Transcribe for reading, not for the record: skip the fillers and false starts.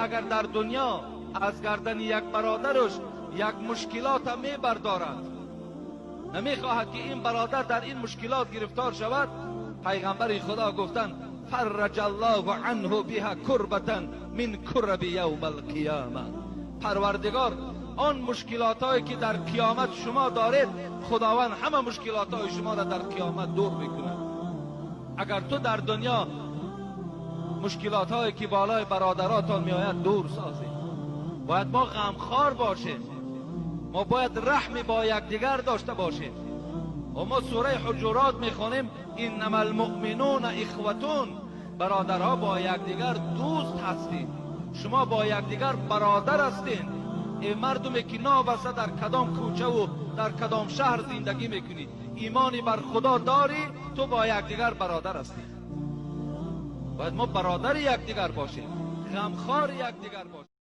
Агар дар дунё аз гардани як бародараш як мушкилот мебардорад, намехоҳад, ки ин бародар дар ин мушкилот гирифтор шавад, пайғамбари Худо гуфтанд: фарраҷа Аллоҳу анҳу биҳо курбатан мин кураби явмал қиёма. Парвардигор он мушкилотҳое, ки дар қиёмат шумо доред, Худованд ҳама мушкилотҳои шуморо дар қиёмат дур мекунад. Агар ту дар дунё мушкилотҳое, ки болои бародаратон меояд, дур созӣ. Бояд мо ғамхор бошем, мо бояд раҳм бо якдигар дошта бошем. Ва мо сураи Ҳуҷурот мехонем: иннамал муъминуна ихватун. Бародарҳо бо якдигар дӯст ҳастед, шумо бо якдигар бародар ҳастед. Эй мардуме, ки новобаста дар кадом кӯча ва дар кадом шаҳр зиндагӣ мекунӣ, имоне бар Худо дорӣ, ту бо якдигар бародар ҳастӣ. Бояд мо бародари якдигар бошем, ғамхори якдигар бошем.